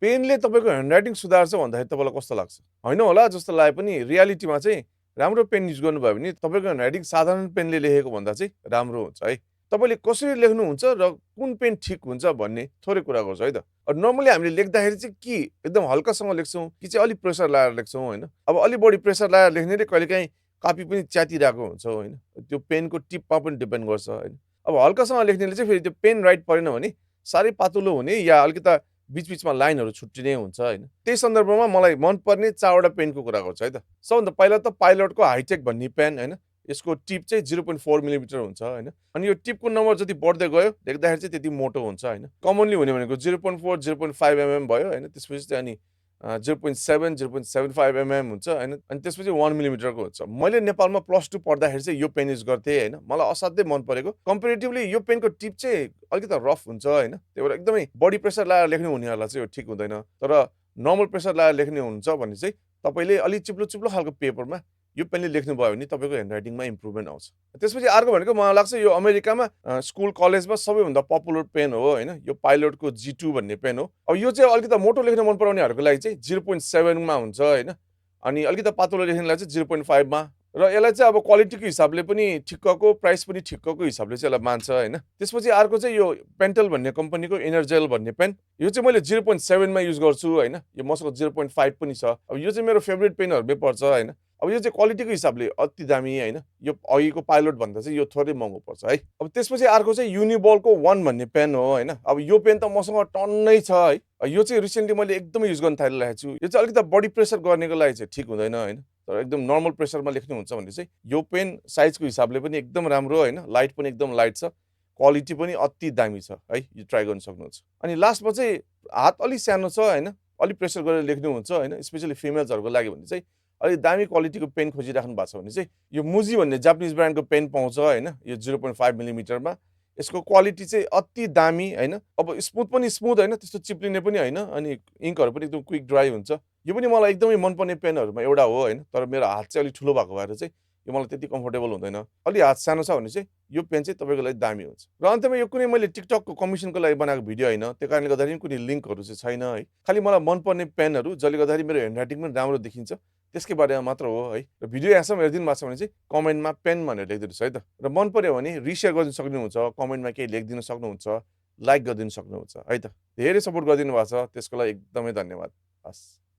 पेनले तपाईँको ह्यान्डराइटिङ सुधार्छ भन्दाखेरि तपाईँलाई कस्तो लाग्छ? होइन होला जस्तो लागे पनि रियालिटीमा चाहिँ राम्रो पेन युज गर्नुभयो भने तपाईँको ह्यान्डराइटिङ साधारण पेनले लेखेको भन्दा चाहिँ राम्रो हुन्छ है। तपाईँले कसरी लेख्नुहुन्छ र कुन पेन ठिक हुन्छ भन्ने थोरै कुरा गर्छु है त। नर्मली हामीले लेख्दाखेरि चाहिँ के एकदम हल्कासँग लेख्छौँ कि चाहिँ अलिक प्रेसर लाएर लेख्छौँ होइन? अब अलिक बढी प्रेसर लाएर लेख्नेले कहिलेकाहीँ कपी पनि च्यातिरहेको हुन्छ होइन? त्यो पेनको टिपमा पनि डिपेन्ड गर्छ होइन? अब हल्कासँग लेख्नेले चाहिँ फेरि त्यो पेन राइट परेन भने साह्रै पातलो हुने या अलिकता बीच-बीचमा लाइनहरू छुट्टिने हुन्छ होइन? त्यही सन्दर्भमा मलाई मनपर्ने 4 वटा पेनको कुरा गर्छु है त। सबभन्दा पहिला त पाइलटको हाइटेक भन्ने पेन होइन? यसको टिप चाहिँ 0.4 मिलिमिटर हुन्छ होइन? अनि यो टिपको नम्बर जति बढ्दै गयो लेख्दाखेरि चाहिँ त्यति मोटो हुन्छ होइन? कमनली हुने भनेको 0.4, 0.5 भयो होइन? त्यसपछि चाहिँ अनि 0.7, 0.75 हुन्छ होइन? अनि त्यसपछि 1 मिलिमिटरको हुन्छ। मैले नेपालमा +2 पढ्दाखेरि चाहिँ यो पेन युज गर्थेँ होइन? मलाई असाध्यै मन परेको। कम्पेरेटिभली यो पेनको टिप चाहिँ अलिकति रफ हुन्छ होइन? त्यही भएर एकदमै बढी प्रेसर लाएर लेख्ने हुनेहरूलाई चाहिँ यो ठिक हुँदैन। तर नर्मल प्रेसर लाएर लेख्ने हुनुहुन्छ भने चाहिँ तपाईँले अलिक चिप्लो-चिप्लो खालको पेपरमा यो पेनले लेख्नुभयो भने तपाईँको ह्यान्डराइटिङमा इम्प्रुभमेन्ट आउँछ। त्यसपछि अर्को भनेको मलाई लाग्छ यो अमेरिकामा स्कुल कलेजमा सबैभन्दा पपुलर पेन हो होइन? यो पाइलटको G2 भन्ने पेन हो। अब यो चाहिँ अलिकति मोटो लेख्न मन पराउनेहरूको लागि चाहिँ 0.7 मा हुन्छ होइन? अनि अलिकति पातलो लेख्नेलाई चाहिँ 0.5 मा र यसलाई चाहिँ अब क्वालिटीको हिसाबले पनि ठिक्कको, प्राइस पनि ठिक्कको हिसाबले चाहिँ यसलाई मान्छ होइन? त्यसपछि अर्को चाहिँ यो पेन्टेल भन्ने कम्पनीको एनर्जेल भन्ने पेन। यो चाहिँ मैले 0.7 मा युज गर्छु होइन? यो मसँग 0.5 पनि छ। अब यो चाहिँ मेरो फेभरेट पेनहरूमै पर्छ होइन? अब यो चाहिँ क्वालिटीको हिसाबले अति दामी होइन? यो अघिको पाइलट भन्दा चाहिँ यो थोरै महँगो पर्छ है। अब त्यसपछि अर्को चाहिँ युनिबलको 1 भन्ने पेन हो होइन? अब यो पेन त मसँग टन्नै छ है। यो चाहिँ रिसेन्टली मैले एकदमै युज गर्न थालिरहेको छु। यो चाहिँ अलिकति बढी प्रेसर गर्नेको लागि चाहिँ ठिक हुँदैन होइन? तर एकदम नर्मल प्रेसरमा लेख्नुहुन्छ भने चाहिँ यो पेन साइजको हिसाबले पनि एकदम राम्रो होइन? लाइट पनि एकदम लाइट छ। क्वालिटी पनि अति दामी छ है। यो ट्राई गर्न सक्नुहुन्छ। अनि लास्टमा चाहिँ हात अलिक सानो छ होइन? अलिक प्रेसर गरेर लेख्नुहुन्छ होइन? स्पेशली फिमेल्सहरूको लागि भने चाहिँ अलिक दामी क्वालिटीको पेन खोजिराख्नु भएको छ भने चाहिँ यो मुजी भन्ने जापानिज ब्रान्डको पेन पाउँछ होइन? यो 0.5 मिलिमिटरमा। यसको क्वालिटी चाहिँ अति दामी होइन? अब स्मुथ पनि स्मुथ होइन? त्यस्तो चिप्लिने पनि होइन? अनि इङ्कहरू पनि एकदम क्विक ड्राई हुन्छ। यो पनि मलाई एकदमै मनपर्ने पेनहरूमा एउटा हो होइन? तर मेरो हात चाहिँ अलिक ठुलो भएको भएर चाहिँ यो मलाई त्यति कम्फर्टेबल हुँदैन। अलि हात सानो छ भने चाहिँ यो पेन चाहिँ तपाईँको लागि दामी हुन्छ। र अन्त्यमा यो कुनै मैले टिकटकको कमिसनको लागि बनाएको भिडियो होइन। त्यो कारणले गर्दाखेरि कुनै लिङ्कहरू चाहिँ छैन है। खालि मलाई मनपर्ने पेनहरू जसले गर्दाखेरि मेरो ह्यान्डराइटिङ पनि राम्रो देखिन्छ त्यसकै बारेमा मात्र हो है। र भिडियो यहाँसम्म हेरिदिनु भएको छ भने चाहिँ कमेन्टमा पेन भनेर लेखिदिनुहोस् है त। र मन पर्यो भने रिसेयर गरिदिन सक्नुहुन्छ, कमेन्टमा केही लेखिदिन सक्नुहुन्छ, लाइक गरिदिन सक्नुहुन्छ है त। धेरै सपोर्ट गरिदिनु भएको छ त्यसको लागि एकदमै धन्यवाद। हस्।